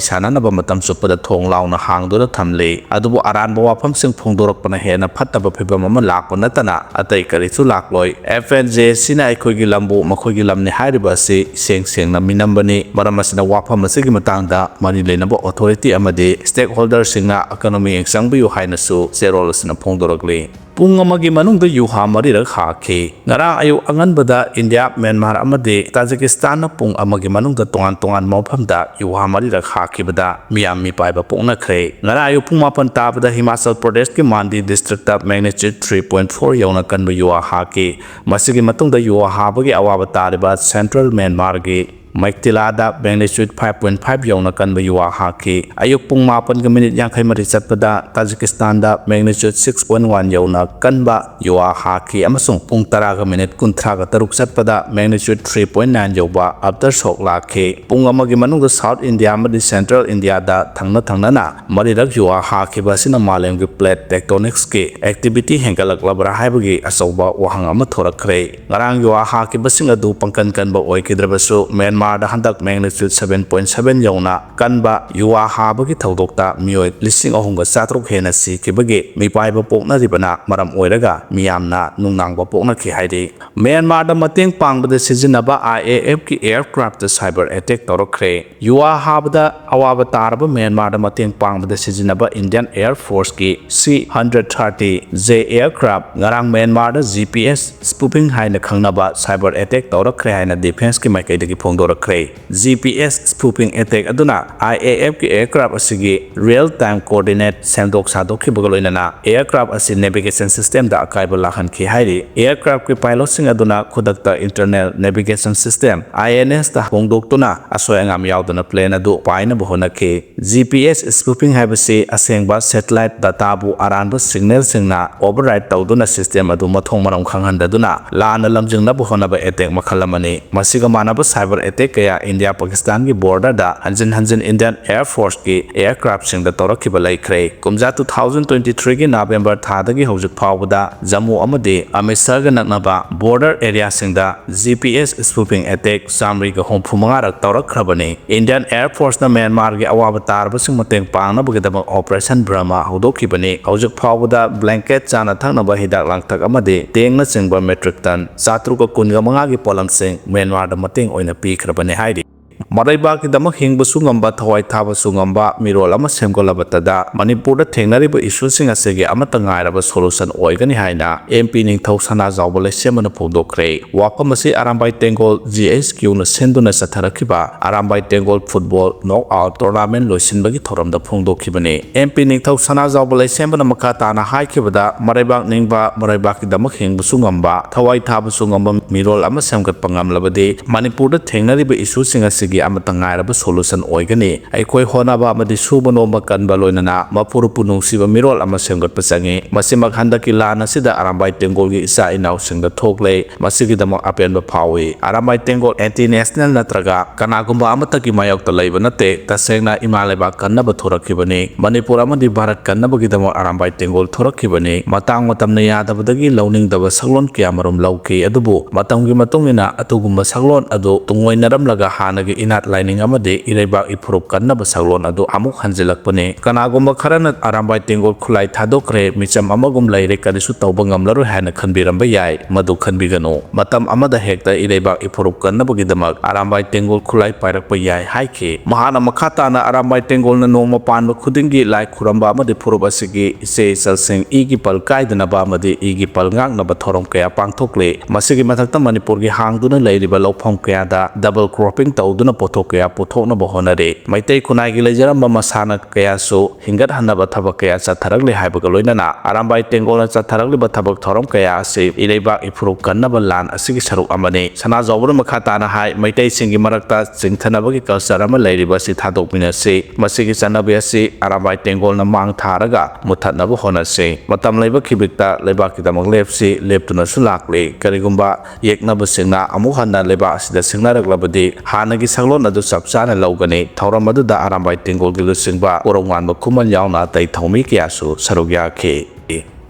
ꯁꯥꯅꯅꯕ ꯃꯇꯝ ꯆꯨꯞꯄꯗ ꯊꯣꯡ ꯂꯥꯎꯅ ꯍꯥꯡꯗꯨꯅ ꯊꯝꯂꯤ꯫ ꯑꯗꯨꯕꯨ ꯑꯔꯥꯟꯕ ꯋꯥꯐꯝꯁꯤꯡ ꯐꯣꯡꯗꯣꯔꯛꯄꯅ ꯍꯦꯟꯅ ꯐꯠꯇꯕ ꯐꯤꯕꯝ ꯑꯃ ꯂꯥꯛꯄ ꯅꯠꯇꯅ ꯑꯇꯩ ꯀꯔꯤꯁꯨ ꯂꯥꯛꯂꯣꯏ꯫ F N J Cꯅ ꯑꯩꯈꯣꯏꯒꯤ ꯂꯝꯕꯨ ꯃꯈꯣꯏꯒꯤ ꯂꯝꯅꯤ ꯍꯥꯏꯔꯤꯕ ꯑꯁꯤ ꯏꯁꯦꯡ ꯁꯦꯡꯅ ꯃꯤꯅꯝꯕꯅꯤ꯫ ꯃꯔꯝ ꯑꯁꯤꯅ ꯋꯥꯐꯝ ꯑꯁꯤꯒꯤ ꯃꯇꯥꯡꯗ ꯃꯔꯤ ꯂꯩꯅꯕ authority ꯑꯃꯗꯤ stakeholderꯁꯤꯡꯅ ꯑꯀꯟꯕ ꯃꯤꯠꯌꯦꯡ ꯆꯪꯕꯤꯌꯨ ꯍꯥꯏꯅꯁꯨ ꯆꯦꯔꯣꯜ ꯑꯁꯤꯅ ꯐꯣꯡꯗꯣꯔꯛꯂꯤ꯫ ꯄꯨꯡ ꯑꯃꯒꯤ ꯃꯅꯨꯡꯗ ꯌꯨꯍꯥ ꯃꯔꯤꯔꯛ ꯍꯥꯈꯤ꯫ ꯉꯔꯥꯡ ꯑꯌꯨꯛ ꯑꯉꯟꯕꯗ ꯏꯟꯗꯤꯌꯥ, ꯃ꯭ꯌꯥꯟꯃꯥꯔ ꯑꯃꯗꯤ ꯇꯥꯖꯤꯀꯤꯁꯇꯥꯟꯅ ꯄꯨꯡ ꯑꯃꯒꯤ ꯃꯅꯨꯡꯗ ꯇꯣꯉꯥꯟ ꯇꯣꯉꯥꯟꯕ ꯃꯐꯝꯗ ꯌꯨꯍꯥ ꯃꯔꯤꯔꯛ ꯍꯥꯈꯤꯕꯗ ꯃꯤꯌꯥꯝ ꯃꯤꯄꯥꯏꯕ ꯄꯣꯛꯅꯈ꯭ꯔꯦ꯫ ꯉꯔꯥꯡ ꯑꯌꯨꯛ ꯄꯨꯡ ꯃꯥꯄꯟ ꯇꯥꯕꯗ ꯍꯤꯃꯥꯆꯜ ꯄ꯭ꯔꯗꯦꯁꯀꯤ ꯃꯥꯟꯗꯤ districtꯇ magnitude three point four ꯌꯧꯅ ꯀꯟꯕ ꯌꯨꯍꯥ ꯍꯥꯈꯤ꯫ ꯃꯁꯤꯒꯤ ꯃꯇꯨꯡꯗ ꯌꯨꯍꯥ ꯍꯥꯕꯒꯤ ꯑꯋꯥꯕ ꯇꯥꯔꯤꯕ central ꯃ꯭ꯌꯥꯟꯃꯥꯔꯒꯤ ꯃꯩꯇꯤꯂꯥꯗ magnitude five point five ꯌꯧꯅ ꯀꯟꯕ ꯌꯨꯍꯥ ꯍꯥꯈꯤ꯫ ꯑꯌꯨꯛ ꯄꯨꯡ ꯃꯥꯄꯟꯒ ꯃꯤꯅꯤꯠ ꯌꯥꯡꯈꯩ ꯃꯔꯤ ꯆꯠꯄꯗ ꯇꯥꯖꯤꯀꯤꯁꯇꯥꯟꯗ magnitude six point one ꯌꯧꯅ ꯀꯟꯕ ꯌꯨꯍꯥ ꯍꯥꯈꯤ, ꯑꯃꯁꯨꯡ ꯄꯨꯡ ꯇꯔꯥꯒ ꯃꯤꯅꯤꯠ ꯀꯨꯟꯊ꯭ꯔꯥꯒ ꯇꯔꯨꯛ ꯆꯠꯄꯗ magnitude three point nine ꯌꯧꯕ aftershock ꯂꯥꯛꯈꯤ꯫ ꯄꯨꯡ ꯑꯃꯒꯤ ꯃꯅꯨꯡꯗ South India ꯑꯃꯗꯤ Central Indiaꯗ ꯊꯪꯅ ꯊꯪꯅꯅ ꯃꯔꯤꯔꯛ ꯌꯨꯍꯥ ꯍꯥꯈꯤꯕ ꯑꯁꯤꯅ ꯃꯥꯂꯦꯝꯒꯤ plate tectonicsꯀꯤ activity ꯍꯦꯟꯒꯠꯂꯛꯂꯕ꯭ꯔꯥ ꯍꯥꯏꯕꯒꯤ ꯑꯆꯧꯕ ꯋꯥꯍꯪ ꯑꯃ ꯊꯣꯔꯛꯈ꯭ꯔꯦ꯫ ꯉꯔꯥꯡ ꯌꯨꯍꯥ ꯍꯥꯈꯤꯕꯁꯤꯡ ꯑꯗꯨ ꯄꯪꯀꯟ ꯀꯟꯕ ꯑꯣꯏꯈꯤꯗ꯭ꯔꯕꯁꯨ, ꯃ꯭ꯌꯥꯟꯃꯥꯔꯗ ꯍꯟꯗꯛ magnitude seven point seven ꯌꯧꯅ ꯀꯟꯕ ꯌꯨꯍꯥ ꯍꯥꯕꯒꯤ ꯊꯧꯗꯣꯛꯇ ꯃꯤꯑꯣꯏ ꯂꯤꯁꯤꯡ ꯑꯍꯨꯝꯒ ꯆꯥꯇ꯭ꯔꯨꯛ ꯍꯦꯟꯅ ꯁꯤꯈꯤꯕꯒꯤ ꯃꯤꯄꯥꯏꯕ ꯄꯣꯛꯅꯔꯤꯕꯅ ꯃꯔꯝ ꯑꯣꯏꯔꯒ ꯃꯤꯌꯥꯝꯅ ꯅꯨꯡꯅꯥꯡꯕ ꯄꯣꯛꯅꯈꯤ ꯍꯥꯏꯔꯤ꯫ ꯃ꯭ꯌꯥꯟꯃꯥꯔꯗ ꯃꯇꯦꯡ ꯄꯥꯡꯕꯗ ꯁꯤꯖꯤꯟꯅꯕ I A Fꯀꯤ aircraftꯇ cyber attack ꯇꯧꯔꯛꯈ꯭ꯔꯦ꯫ ꯌꯨꯍꯥ ꯍꯥꯕꯗ ꯑꯋꯥꯕ ꯇꯥꯔꯕ ꯃ꯭ꯌꯥꯟꯃꯥꯔꯗ ꯃꯇꯦꯡ ꯄꯥꯡꯕꯗ ꯁꯤꯖꯤꯟꯅꯕ Indian Air Forceꯀꯤ C hundred thirty J aircraft ꯉꯔꯥꯡ ꯃ꯭ꯌꯥꯟꯃꯥꯔꯗ G P S spoofing ꯍꯥꯏꯅ ꯈꯪꯅꯕ cyber attack ꯇꯧꯔꯛꯈ꯭ꯔꯦ ꯍꯥꯏꯅ defenceꯀꯤ ꯃꯥꯏꯀꯩꯗꯒꯤ ꯐꯣꯡꯗꯣꯔꯛꯈꯤ꯫ ꯈ꯭ꯔꯦ꯫ G P S spoofing attack ꯑꯗꯨꯅ I A F ꯀꯤ aircraft ꯑꯁꯤꯒꯤ real time coordinate ꯁꯦꯝꯗꯣꯛ ꯁꯥꯗꯣꯛꯈꯤꯕꯒ ꯂꯣꯏꯅꯅ aircraft ꯑꯁꯤ navigation system ꯗ ꯑꯀꯥꯏꯕ ꯂꯥꯛꯍꯟꯈꯤ ꯍꯥꯏꯔꯤ꯫ Aircraft ꯀꯤ pilot ꯁꯤꯡ ꯑꯗꯨꯅ ꯈꯨꯗꯛꯇ internal navigation system, I N S ꯇ ꯍꯣꯡꯗꯣꯛꯇꯨꯅ ꯑꯁꯣꯏ ꯑꯉꯥꯝ ꯌꯥꯎꯗꯅ plane ꯑꯗꯨ ꯄꯥꯏꯅꯕ ꯍꯣꯠꯅꯈꯤ꯫ G P S spoofing ꯍꯥꯏꯕꯁꯤ ꯑꯁꯦꯡꯕ satellite data ꯕꯨ ꯑꯔꯥꯟꯕ signal ꯁꯤꯡꯅ override ꯇꯧꯗꯨꯅ system ꯑꯗꯨ ꯃꯊꯣꯡ ꯃꯔꯝ ꯈꯪꯍꯟꯗꯗꯨꯅ ꯂꯥꯟꯅ ꯂꯝꯖꯤꯡꯅꯕ ꯍꯣꯠꯅꯕ attack ꯃꯈꯜ ꯑꯃꯅꯤ꯫ ꯃꯁꯤꯒ ꯃꯥꯟꯅꯕ cyber attack ꯀꯌꯥ ꯏꯟꯗꯤꯌꯥ ꯄꯥꯀꯤꯁꯇꯥꯟꯒꯤ border ꯗ ꯍꯟꯖꯤꯟ ꯍꯟꯖꯤꯟ Indian Air Force ꯀꯤ aircraft ꯁꯤꯡꯗ ꯇꯧꯔꯛꯈꯤꯕ ꯂꯩꯈ꯭ꯔꯦ꯫ ꯀꯨꯝꯖꯥ two thousand twenty three ꯒꯤ November ꯊꯥꯗꯒꯤ ꯍꯧꯖꯤꯛ ꯐꯥꯎꯕꯗ ꯖꯝꯃꯨ ꯑꯃꯗꯤ ꯑꯃ꯭ꯔꯤꯠꯁꯔꯒ ꯅꯛꯅꯕ border area ꯁꯤꯡꯗ G P S spoofing attack ꯆꯥꯃꯔꯤꯒ ꯍꯨꯝꯐꯨ ꯃꯉꯥ ꯔꯛ ꯇꯧꯔꯛꯈ꯭ꯔꯕꯅꯤ꯫ Indian Air Force ꯅ ꯃ꯭ꯌꯥꯟꯃꯥꯔꯒꯤ ꯑꯋꯥꯕ ꯇꯥꯔꯕꯁꯤꯡ ꯃꯇꯦꯡ ꯄꯥꯡꯅꯕꯒꯤꯗꯃꯛ Operation Brahma ꯍꯧꯗꯣꯛꯈꯤꯕꯅꯤ꯫ ꯍꯧꯖꯤꯛ ꯐꯥꯎꯕꯗ blanket, ꯆꯥꯅ ꯊꯛꯅꯕ ꯍꯤꯗꯥꯛ ꯂꯥꯡꯊꯛ ꯑꯃꯗꯤ ꯇꯦꯡꯅꯆꯤꯡꯕ metric ton ꯆꯥꯇ꯭ꯔꯨꯛꯀ ꯀꯨꯟꯒ ꯃꯉꯥꯒꯤ ꯄꯣꯠꯂꯝꯁꯤꯡ ꯃ꯭ꯌꯥꯟꯃꯥꯔꯗ ꯃꯇꯦꯡ ꯑꯣꯏꯅ ꯄꯤꯈ꯭ꯔꯕꯅꯤ ꯍꯥꯏꯔꯤ꯫ ꯃꯔꯩꯕꯥꯛꯀꯤꯗꯃꯛ ꯍꯤꯡꯕꯁꯨ ꯉꯝꯕ, ꯊꯋꯥꯏ ꯊꯥꯕꯁꯨ ꯉꯝꯕ ꯃꯤꯔꯣꯜ ꯑꯃ ꯁꯦꯝꯒꯠꯂꯕꯇꯗ ꯃꯅꯤꯄꯨꯔꯗ ꯊꯦꯡꯅꯔꯤꯕ issue ꯁꯤꯡ ꯑꯁꯤꯒꯤ ꯑꯃꯠꯇ ꯉꯥꯏꯔꯕ solution ꯑꯣꯏꯒꯅꯤ ꯍꯥꯏꯅ M P ꯅꯤꯡꯊꯧ ꯁꯅꯥꯖꯥꯎꯕ ꯂꯩꯁꯦꯝꯕꯅ ꯐꯣꯡꯗꯣꯛꯈ꯭ꯔꯦ꯫ ꯋꯥꯐꯝ ꯑꯁꯤ ꯑꯔꯥꯝꯕꯥꯏ ꯇꯦꯡꯒꯣꯜ G S Q ꯅ ꯁꯤꯟꯗꯨꯅ ꯆꯠꯊꯔꯛꯈꯤꯕ Arambai ꯇꯦꯡꯒꯣꯜ football knock out tournament ꯂꯣꯏꯁꯤꯟꯕꯒꯤ ꯊꯧꯔꯝꯗ ꯐꯣꯡꯗꯣꯛꯈꯤꯕꯅꯤ꯫ M P ꯅꯤꯡꯊꯧ ꯁꯅꯥꯖꯥꯎꯕ ꯂꯩꯁꯦꯝꯕꯅ ꯃꯈꯥ ꯇꯥꯅ ꯍꯥꯏꯈꯤꯕꯗ, ꯃꯔꯩꯕꯥꯛ ꯅꯤꯡꯕ, ꯃꯔꯩꯕꯥꯛꯀꯤꯗꯃꯛ ꯍꯤꯡꯕꯁꯨ ꯉꯝꯕ, ꯊꯋꯥꯏ ꯊꯥꯕꯁꯨ ꯉꯝꯕ ꯃꯤꯔꯣꯜ ꯑꯃ ꯁꯦꯝꯒꯠꯄ ꯉꯝꯂꯕꯗꯤ ꯃꯅꯤꯄꯨꯔꯗ ꯊꯦꯡꯅꯔꯤꯕ issue ꯁꯤꯡ ꯑꯁꯤꯒꯤ ꯑꯃꯠꯇ ꯉꯥꯏꯔꯕ solution ꯑꯣꯏꯒꯅꯤ꯫ ꯑꯩꯈꯣꯏ ꯍꯣꯠꯅꯕ ꯑꯃꯗꯤ ꯁꯨꯕ ꯅꯣꯝꯕ ꯀꯟꯕ, ꯂꯣꯏꯅꯅ ꯃꯄꯨꯔꯨꯞꯄꯨ ꯅꯨꯡꯁꯤꯕ ꯃꯤꯔꯣꯜ ꯑꯃ ꯁꯦꯝꯒꯠꯄ ꯆꯪꯏ꯫ ꯃꯁꯤꯃꯛ ꯍꯟꯗꯛꯀꯤ ꯂꯥꯟ ꯑꯁꯤꯗ ꯑꯔꯥꯝꯕꯥꯏ ꯇꯦꯡꯒꯣꯜꯒꯤ ꯏꯆꯥ ꯏꯅꯥꯎꯁꯤꯡꯗ ꯊꯣꯛꯂꯦ꯫ ꯃꯁꯤꯒꯤꯗꯃꯛ ꯑꯄꯦꯟꯕ ꯐꯥꯎꯏ꯫ ꯑꯔꯥꯝꯕꯥꯏ ꯇꯦꯡꯒꯣꯜ anti national ꯅꯠꯇ꯭ꯔꯒ ꯀꯅꯥꯒꯨꯝꯕ ꯑꯃꯠꯇꯒꯤ ꯃꯥꯌꯣꯛꯇ ꯂꯩꯕ ꯅꯠꯇꯦ꯫ ꯇꯁꯦꯡꯅ ꯏꯃꯥ ꯂꯩꯕꯥꯛ ꯀꯟꯅꯕ ꯊꯣꯔꯛꯈꯤꯕꯅꯤ꯫ ꯃꯅꯤꯄꯨꯔ ꯑꯃꯗꯤ ꯚꯥꯔꯠ ꯀꯟꯅꯕꯒꯤꯗꯃꯛ ꯑꯔꯥꯝꯕꯥꯏ ꯇꯦꯡꯒꯣꯜ ꯊꯣꯔꯛꯈꯤꯕꯅꯤ꯫ ꯃꯇꯥꯡ ꯃꯇꯝꯅ ꯌꯥꯗꯕꯗꯒꯤ ꯂꯧꯅꯤꯡꯗꯕ ꯁꯛꯂꯣꯟ ꯀꯌꯥꯃꯔꯨꯝ ꯂꯧꯈꯤ꯫ ꯑꯗꯨꯕꯨ ꯃꯇꯝꯒꯤ ꯃꯇꯨꯡ ꯏꯟꯅ ꯑꯗꯨꯒꯨꯝꯕ ꯁꯛꯂꯣꯟ ꯑꯗꯨ ꯇꯨꯡꯑꯣꯏꯅꯔꯝꯂꯒ ꯍꯥꯟꯅꯒꯤ ꯏꯅꯥ ꯂꯥꯏꯅꯤꯡ ꯑꯃꯗꯤ ꯏꯔꯩꯕꯥꯛ ꯏꯐꯨꯔꯨꯞ ꯀꯟꯅꯕ ꯁꯛꯂꯣꯟ ꯑꯗꯨ ꯑꯃꯨꯛ ꯍꯟꯖꯤꯜꯂꯛꯄꯅꯤ꯫ ꯀꯅꯥꯒꯨꯝꯕ ꯈꯔꯅ ꯑꯔꯥꯝꯕꯥꯏ ꯇꯦꯡꯒꯣꯜ ꯈꯨꯠꯂꯥꯏ ꯊꯥꯗꯣꯛꯈ꯭ꯔꯦ, ꯃꯤꯆꯝ ꯑꯃꯒꯨꯝ ꯂꯩꯔꯦ, ꯀꯔꯤꯁꯨ ꯇꯧꯕ ꯉꯝꯂꯔꯣꯏ ꯍꯥꯏꯅ ꯈꯟꯕꯤꯔꯝꯕ ꯌꯥꯏ꯫ ꯃꯗꯨ ꯈꯟꯕꯤꯒꯅꯨ꯫ ꯃꯇꯝ ꯑꯃꯗ ꯍꯦꯛꯇ ꯏꯔꯩꯕꯥꯛ ꯏꯐꯨꯔꯨꯞ ꯀꯟꯅꯕꯒꯤꯗꯃꯛ ꯑꯔꯥꯝꯕꯥꯏ ꯇꯦꯡꯒꯣꯜ ꯈꯨꯠꯂꯥꯏ ꯄꯥꯏꯔꯛꯄ ꯌꯥꯏ ꯍꯥꯏꯈꯤ꯫ ꯃꯍꯥꯛꯅ ꯃꯈꯥ ꯇꯥꯅ ꯑꯔꯥꯝꯕꯥꯏ ꯇꯦꯡꯒꯣꯜꯅ ꯅꯣꯡꯃ ꯄꯥꯟꯕ ꯈꯨꯗꯤꯡꯒꯤ ꯂꯥꯏ ꯈꯨꯔꯝꯕ ꯑꯃꯗꯤ ꯐꯨꯔꯨꯞ ꯑꯁꯤꯒꯤ ꯏꯆꯦ ꯏꯆꯜꯁꯤꯡ ꯏꯒꯤ ꯄꯜ ꯀꯥꯏꯗꯅꯕ ꯑꯃꯗꯤ ꯏꯒꯤ ꯄꯜ ꯉꯥꯛꯅꯕ ꯊꯧꯔꯝ ꯀꯌꯥ ꯄꯥꯡꯊꯣꯛꯂꯤ꯫ ꯃꯁꯤꯒꯤ ꯃꯊꯛꯇ ꯃꯅꯤꯄꯨꯔꯒꯤ ꯍꯥꯡꯗꯨꯅ ꯂꯩꯔꯤꯕ ꯂꯧꯐꯝ ꯀꯌꯥꯗ double cropping ꯇꯧꯗꯨꯅ ꯄꯣꯠꯊꯣꯛ ꯀꯌꯥ ꯄꯨꯊꯣꯛꯅꯕ ꯍꯣꯠꯅꯔꯤ꯫ ꯃꯩꯇꯩ ꯈꯨꯟꯅꯥꯏꯒꯤ ꯂꯩꯖꯔꯝꯕ ꯃꯁꯥꯟꯅ ꯀꯌꯥꯁꯨ ꯍꯤꯡꯒꯠꯍꯟꯅꯕ ꯊꯕꯛ ꯀꯌꯥ ꯆꯠꯊꯔꯛꯂꯤ ꯍꯥꯏꯕꯒ ꯂꯣꯏꯅꯅ ꯑꯔꯥꯝꯕꯥꯏ ꯇꯦꯡꯒꯣꯜꯅ ꯆꯠꯊꯔꯛꯂꯤꯕ ꯊꯕꯛ ꯊꯧꯔꯝ ꯀꯌꯥ ꯑꯁꯤ ꯏꯔꯩꯕꯥꯛ ꯏꯐꯨꯔꯨꯞ ꯀꯟꯅꯕ ꯂꯥꯟ ꯑꯁꯤꯒꯤ ꯁꯔꯨꯛ ꯑꯃꯅꯤ꯫ ꯁꯅꯥꯖꯥꯎꯕꯅ ꯃꯈꯥ ꯇꯥꯅ ꯍꯥꯏ, ꯃꯩꯇꯩꯁꯤꯡꯒꯤ ꯃꯔꯛꯇ ꯆꯤꯡꯊꯅꯕꯒꯤ culture ꯑꯃ ꯂꯩꯔꯤꯕ ꯑꯁꯤ ꯊꯥꯗꯣꯛꯃꯤꯟꯅꯁꯤ꯫ ꯃꯁꯤꯒꯤ ꯆꯠꯅꯕꯤ ꯑꯁꯤ ꯑꯔꯥꯝꯕꯥꯏ ꯇꯦꯡꯒꯣꯜꯅ ꯃꯥꯡ ꯊꯥꯔꯒ ꯃꯨꯠꯊꯠꯅꯕ ꯍꯣꯠꯅꯁꯤ꯫ ꯃꯇꯝ ꯂꯩꯕ ꯈꯤꯕꯤꯛꯇ ꯂꯩꯕꯥꯛꯀꯤꯗꯃꯛ ꯂꯦꯞꯁꯤ, ꯂꯦꯞꯇꯨꯅꯁꯨ ꯂꯥꯛꯂꯤ꯫ ꯀꯔꯤꯒꯨꯝꯕ ꯌꯦꯛꯅꯕꯁꯤꯡꯅ ꯑꯃꯨꯛ ꯍꯟꯅ ꯂꯩꯕꯥꯛ ꯑꯁꯤꯗ ꯁꯤꯡꯅꯔꯛꯂꯕꯗꯤ ꯍꯥꯟꯅꯒꯤ ꯁꯛꯂꯣꯟ ꯑꯗꯨ ꯆꯞ ꯆꯥꯅ ꯂꯧꯒꯅꯤ꯫ ꯊꯧꯔꯝ ꯑꯗꯨꯗ ꯑꯔꯥꯝꯕꯥꯏ ꯇꯦꯡꯒꯣꯜꯒꯤ ꯂꯨꯆꯤꯡꯕ ꯄꯨꯔꯝꯉꯥꯟꯕ ꯈꯨꯃꯟ ꯌꯥꯎꯅ ꯑꯇꯩ ꯊꯧꯃꯤ ꯀꯌꯥꯁꯨ ꯁꯔꯨꯛ ꯌꯥꯈꯤ꯫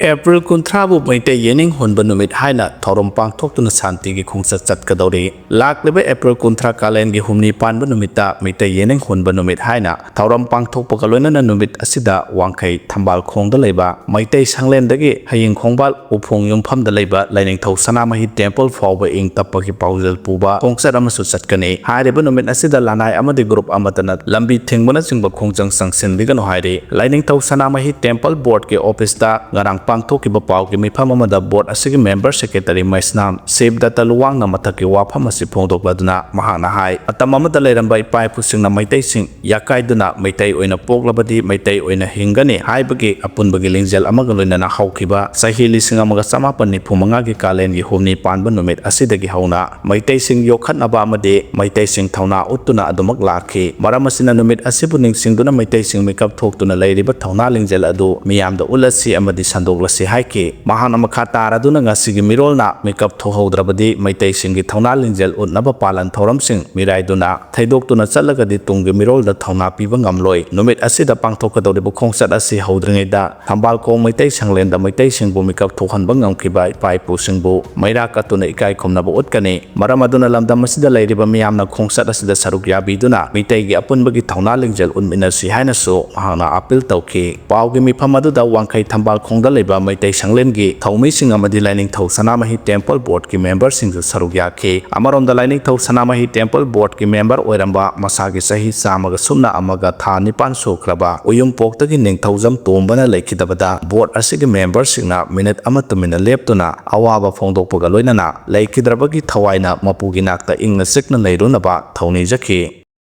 ꯑꯦꯄ꯭ꯔꯤꯜ ꯀꯨꯟꯊ꯭ꯔꯥꯕꯨ ꯃꯩꯇꯩ ꯌꯦꯅꯤꯡ ꯍꯨꯟꯕ ꯅꯨꯃꯤꯠ ꯍꯥꯏꯅ ꯊꯧꯔꯝ ꯄꯥꯡꯊꯣꯛꯇꯨꯅ ꯁꯥꯟꯇꯤꯒꯤ ꯈꯣꯡꯆꯠ ꯆꯠꯀꯗꯧꯔꯤ꯫ ꯂꯥꯛꯂꯤꯕ ꯑꯦꯄ꯭ꯔꯤꯜ ꯀꯨꯟꯊ꯭ꯔꯥ ꯀꯥꯂꯦꯟꯒꯤ ꯍꯨꯝꯅꯤ ꯄꯥꯟꯕ ꯅꯨꯃꯤꯠꯇ ꯃꯩꯇꯩ ꯌꯦꯅꯤꯡ ꯍꯨꯟꯕ ꯅꯨꯃꯤꯠ ꯍꯥꯏꯅ ꯊꯧꯔꯝ ꯄꯥꯡꯊꯣꯛꯄꯒ ꯂꯣꯏꯅꯅ ꯅꯨꯃꯤꯠ ꯑꯁꯤꯗ ꯋꯥꯡꯈꯩ ꯊꯝꯕꯥꯜ ꯈꯣꯡꯗ ꯂꯩꯕ ꯃꯩꯇꯩ ꯁꯪꯂꯦꯟꯗꯒꯤ ꯍꯌꯤꯡ ꯈꯣꯡꯕꯥꯜ ꯎꯐꯣꯡ ꯌꯨꯝꯐꯝꯗ ꯂꯩꯕ ꯂꯥꯏꯅꯤꯡꯊꯧ ꯁꯅꯥꯃꯍꯤ temple ꯐꯥꯎꯕ ꯏꯪ ꯇꯞꯄꯒꯤ ꯄꯥꯎꯖꯦꯜ ꯄꯨꯕ ꯈꯣꯡꯆꯠ ꯑꯃꯁꯨ ꯆꯠꯀꯅꯤ꯫ ꯍꯥꯏꯔꯤꯕ ꯅꯨꯃꯤꯠ ꯑꯁꯤꯗ ꯂꯅꯥꯏ ꯑꯃꯗꯤ group ꯑꯃꯠꯇꯅ ꯂꯝꯕꯤ ꯊꯤꯡꯕꯅꯆꯤꯡꯕ ꯈꯣꯡꯖꯪ ꯆꯪꯁꯤꯟꯕꯤꯒꯅꯨ ꯍꯥꯏꯔꯤ꯫ ꯂꯥꯏꯅꯤꯡꯊꯧ ꯁꯅꯥꯃꯍꯤ temple boardꯀꯤ officeꯇ ꯉꯔꯥꯡ ꯄꯥꯡꯊꯣꯛꯈꯤꯕ ꯄꯥꯎꯒꯤ ꯃꯤꯐꯝ ꯑꯃꯗ board ꯑꯁꯤꯒꯤ member secretary ꯃꯩꯁꯅꯥꯝ ꯁꯤꯕꯗꯠꯇ ꯂꯨꯋꯥꯡꯅ ꯃꯊꯛꯀꯤ ꯋꯥꯐꯝ ꯑꯁꯤ ꯐꯣꯡꯗꯣꯛꯂꯗꯨꯅ ꯃꯍꯥꯛꯅ ꯍꯥꯏ, ꯃꯇꯝ ꯑꯃꯗ ꯂꯩꯔꯝꯕ ꯏꯄꯥ ꯏꯄꯨꯁꯤꯡꯅ ꯃꯩꯇꯩꯁꯤꯡ ꯌꯥꯀꯥꯏꯗꯨꯅ ꯃꯩꯇꯩ ꯑꯣꯏꯅ ꯄꯣꯛꯂꯕꯗꯤ ꯃꯩꯇꯩ ꯑꯣꯏꯅ ꯍꯤꯡꯒꯅꯤ ꯍꯥꯏꯕꯒꯤ ꯑꯄꯨꯟꯕꯒꯤ ꯂꯤꯡꯖꯦꯜ ꯑꯃꯒ ꯂꯣꯏꯅꯅ ꯍꯧꯈꯤꯕ ꯆꯍꯤ ꯂꯤꯁꯤꯡ ꯑꯃꯒ ꯆꯃꯥꯄꯟ ꯅꯤꯐꯨ ꯃꯉꯥꯒꯤ ꯀꯥꯂꯦꯟꯒꯤ ꯍꯨꯝꯅꯤ ꯄꯥꯟꯕ ꯅꯨꯃꯤꯠ ꯑꯁꯤꯗꯒꯤ ꯍꯧꯅ ꯃꯩꯇꯩꯁꯤꯡ ꯌꯣꯛꯈꯠꯅꯕ ꯑꯃꯗꯤ ꯃꯩꯇꯩꯁꯤꯡ ꯊꯧꯅꯥ ꯎꯠꯇꯨꯅ ꯑꯗꯨꯃꯛ ꯂꯥꯛꯈꯤ꯫ ꯃꯔꯝ ꯑꯁꯤꯅ ꯅꯨꯃꯤꯠ ꯑꯁꯤꯕꯨ ꯅꯤꯡꯁꯤꯡꯗꯨꯅ ꯃꯩꯇꯩꯁꯤꯡ ꯃꯤꯀꯞ ꯊꯣꯛꯇꯨꯅ ꯂꯩꯔꯤꯕ ꯊꯧꯅꯥ ꯂꯤꯡꯖꯦꯜ ꯑꯗꯨ ꯃꯤꯌꯥꯝꯗ ꯎꯠꯂꯁꯤ ꯑꯃꯗꯤ ꯁꯟꯗꯣꯛ ꯊꯣꯛꯂꯁꯤ ꯍꯥꯏꯈꯤ꯫ ꯃꯍꯥꯛꯅ ꯃꯈꯥ ꯇꯥꯔꯗꯨꯅ ꯉꯁꯤꯒꯤ ꯃꯤꯔꯣꯜꯅ ꯃꯤꯀꯞ ꯊꯣꯛꯍꯧꯗ꯭ꯔꯕꯗꯤ ꯃꯩꯇꯩꯁꯤꯡꯒꯤ ꯊꯧꯅꯥ ꯂꯤꯡꯖꯦꯜ ꯎꯠꯅꯕ ꯄꯥꯂꯟ ꯊꯧꯔꯝꯁꯤꯡ ꯃꯤꯔꯥꯏꯗꯨꯅ ꯊꯩꯗꯣꯛꯇꯨꯅ ꯆꯠꯂꯒꯗꯤ ꯇꯨꯡꯒꯤ ꯃꯤꯔꯣꯜꯗ ꯊꯧꯅꯥ ꯄꯤꯕ ꯉꯝꯂꯣꯏ꯫ ꯅꯨꯃꯤꯠ ꯑꯁꯤꯗ ꯄꯥꯡꯊꯣꯛꯀꯗꯧꯔꯤꯕ ꯈꯣꯡꯆꯠ ꯑꯁꯤ ꯍꯧꯗ꯭ꯔꯤꯉꯩꯗ ꯊꯝꯕꯥꯜ ꯈꯣꯡ ꯃꯩꯇꯩ ꯁꯪꯂꯦꯟꯗ ꯃꯩꯇꯩꯁꯤꯡꯕꯨ ꯃꯤꯀꯞ ꯊꯣꯛꯍꯟꯕ ꯉꯝꯈꯤꯕ ꯏꯄꯥ ꯏꯄꯨꯁꯤꯡꯕꯨ ꯃꯩꯔꯥ ꯀꯠꯇꯨꯅ ꯏꯀꯥꯏ ꯈꯨꯝꯅꯕ ꯎꯠꯀꯅꯤ꯫ ꯃꯔꯝ ꯑꯗꯨꯅ ꯂꯝꯗꯝ ꯑꯁꯤꯗ ꯂꯩꯔꯤꯕ ꯃꯤꯌꯥꯝꯅ ꯈꯣꯡꯆꯠ ꯑꯁꯤꯗ ꯁꯔꯨꯛ ꯌꯥꯕꯤꯗꯨꯅ ꯃꯤꯇꯩꯒꯤ ꯑꯄꯨꯟꯕꯒꯤ ꯊꯧꯅꯥ ꯂꯤꯡꯖꯦꯜ ꯎꯠꯃꯤꯟꯅꯁꯤ ꯍꯥꯏꯅꯁꯨ ꯃꯍꯥꯛꯅ ꯑꯥꯄꯤꯜ ꯇꯧꯈꯤ꯫ ꯄꯥꯎꯒꯤ ꯃꯤꯐꯝ ꯑꯗꯨꯗ ꯋꯥꯡꯈꯩ ꯊꯝꯕꯥꯜ ꯈꯣꯡꯗ ꯂꯩꯕ ꯃꯩꯇꯩ ꯁꯪꯂꯦꯟꯒꯤ ꯊꯧꯃꯤꯁꯤꯡ ꯑꯃꯗꯤ ꯂꯥꯏꯅꯤꯡꯊꯧ ꯁꯅꯥꯃꯍꯤ ꯇꯦꯝꯄꯜ ꯕꯣꯔꯗꯀꯤ ꯃꯦꯝꯕꯔꯁꯤꯡꯁꯨ ꯁꯔꯨꯛ ꯌꯥꯈꯤ꯫ ꯑꯃꯔꯣꯝꯗ ꯂꯥꯏꯅꯤꯡꯊꯧ ꯁꯅꯥꯃꯍꯤ ꯇꯦꯝꯄꯜ ꯕꯣꯔꯗꯀꯤ ꯃꯦꯝꯕꯔ ꯑꯣꯏꯔꯝꯕ ꯃꯁꯥꯒꯤ ꯆꯍꯤ ꯆꯥꯝꯃꯒ ꯁꯨꯞꯅ ꯑꯃꯒ ꯊꯥ ꯅꯤꯄꯥꯟ ꯁꯨꯈ꯭ꯔꯕ ꯎꯌꯨꯝꯄꯣꯛꯇꯒꯤ ꯅꯤꯡꯊꯧꯖꯝ ꯇꯣꯝꯕꯅ ꯂꯩꯈꯤꯗꯕꯗ ꯕꯣꯔꯗ ꯑꯁꯤꯒꯤ ꯃꯦꯝꯕꯔꯁꯤꯡꯅ ꯃꯤꯅꯤꯠ ꯑꯃ ꯇꯨꯃꯤꯟꯅ ꯂꯦꯞꯇꯨꯅ ꯑꯋꯥꯕ ꯐꯣꯡꯗꯣꯛꯄꯒ ꯂꯣꯏꯅꯅ ꯂꯩꯈꯤꯗ꯭ꯔꯕꯒꯤ ꯊꯋꯥꯏꯅ ꯃꯄꯨꯒꯤ ꯅꯥꯛꯇ ꯏꯪꯅ ꯆꯤꯛꯅ ꯂꯩꯔꯨꯅꯕ ꯊꯧꯅꯤꯖꯈꯤ꯫